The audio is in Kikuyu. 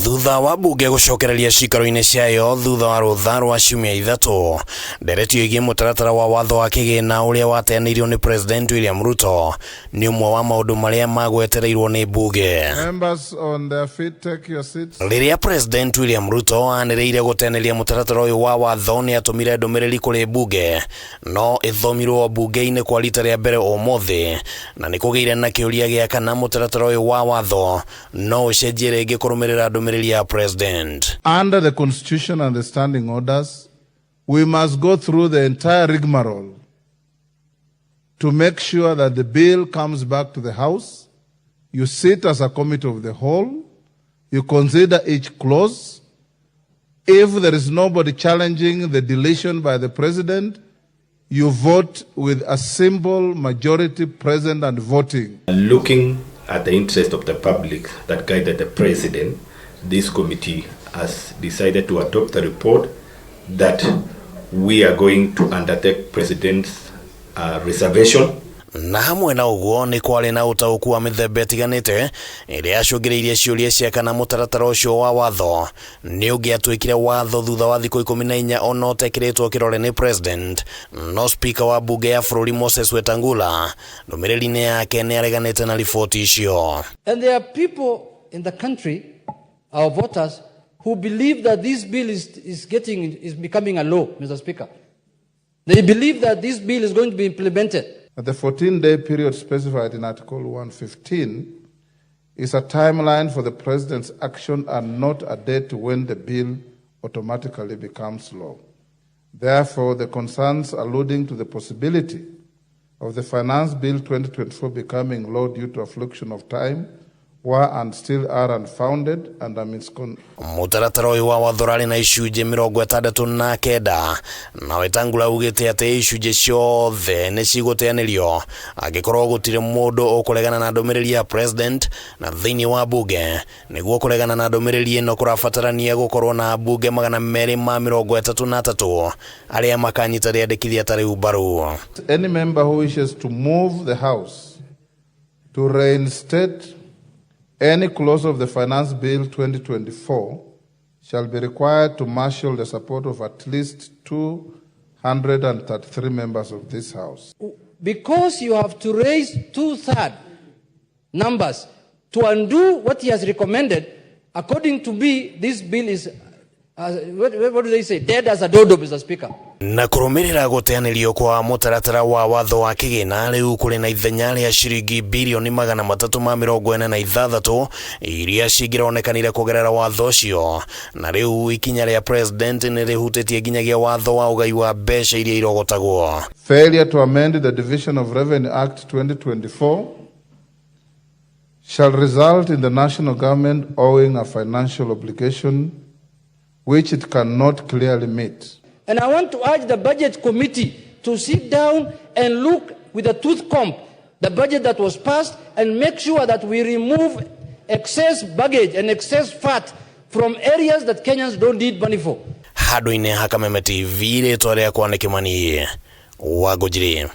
Thutha wa mbunge gũcokereria ciikaro-inĩ ciayo thutha wa rũtha rwa ciumia 3, ndereti ĩgiĩ mũtaratara wa watho wa kĩgĩna ũrĩa wateanĩirio nĩ President William Ruto nĩ ũmwe wa maũndũ marĩa magwetereirwo nĩ mbunge. Members on their feet, take your seats. Rĩrĩa President William Ruto anĩrĩire gũteanĩria mũtaratara ũyũ wa watho, nĩ atũmire ndũmĩrĩri kũrĩ mbunge no ĩthomirwo mbunge-inĩ kwa rita rĩa mbere ũmũthĩ, na nĩ kũgĩire na kĩũria gĩa kana mũtaratara ũyũ wa watho no ũcenjie rĩngĩ kũrũmĩrĩra ndũmĩrĩri ya President. Under the Constitution and the standing orders, we must go through the entire rigmarole to make sure that the bill comes back to the House. You sit as a committee of the whole, you consider each clause. If there is nobody challenging the deletion by the president, you vote with a simple majority present and voting. Looking at the interest of the public that guided the president, this committee has decided to adopt the report that we are going to undertake president's reservation. Na hamwe na ũguo, nĩ kwarĩ na ũtaũku wa mĩthemba ĩtiganĩte ĩrĩa yacũngĩrĩirie ciũria cia kana mũtaratara ũcio wa watho nĩ ũngĩatuĩkire watho thutha wa thikũ 14 ona ũtekĩrĩtwo kĩrore nĩ President. No Speaker wa mbunge ya bũrũri Moses Wetangula ndũmĩrĩri-inĩ yake nĩ areganĩte na riboti icio. And there are people in the country, our voters, who believe that this bill is becoming a law, Mr. Speaker. They believe that this bill is going to be implemented. That the 14-day period specified in Article 115 is a timeline for the president's action and not a date when the bill automatically becomes law. Therefore, the concerns alluding to the possibility of the Finance Bill 2024 becoming law due to affliction of time were and still are unfounded and are miscon Mũtaratara ũyũ wa watho ũrarĩ na icunjĩ 69, na Wetangula augĩte atĩ icunjĩ ciothe nĩ cigũteanĩrio angĩkorwo gũtirĩ mũndũ ũkũregana na ndũmĩrĩri ya President na thĩinĩ wa mbunge. Nĩguo kũregana na ndũmĩrĩri ĩno, kũrabatarania gũkorwo na mbunge 233 arĩa makanyita rĩandĩkithia ta rĩu mbaru. Any member who wishes to move the House to reinstate any clause of the Finance Bill 2024 shall be required to marshal the support of at least 233 members of this House. Because you have to raise two-thirds numbers to undo what he has recommended, according to me, this bill is, what do they say, dead as a dodo, Mr. Speaker. Na kũrũmĩrĩra gũteanĩrio kwa mũtaratara wa watho wa kĩgĩna, rĩu kũrĩ na ithenya rĩa ciringi birioni 346 iria cingĩronekanire kũgerera watho ũcio, na rĩu ikinya rĩa President nĩ rĩhutĩtie nginyagia watho wa ũgai wa mbeca iria irogotagwo. Failure to amend the Division of Revenue Act 2024 shall result in the national government owing a financial obligation which it cannot clearly meet. And I want to urge the budget committee to sit down and look with a tooth comb the budget that was passed and make sure that we remove excess baggage and excess fat from areas that Kenyans don't need money for. Handũ-inĩ ha Kameme TV, rĩtwa rĩakwa nĩ Kĩmani wa Ngũnjiri.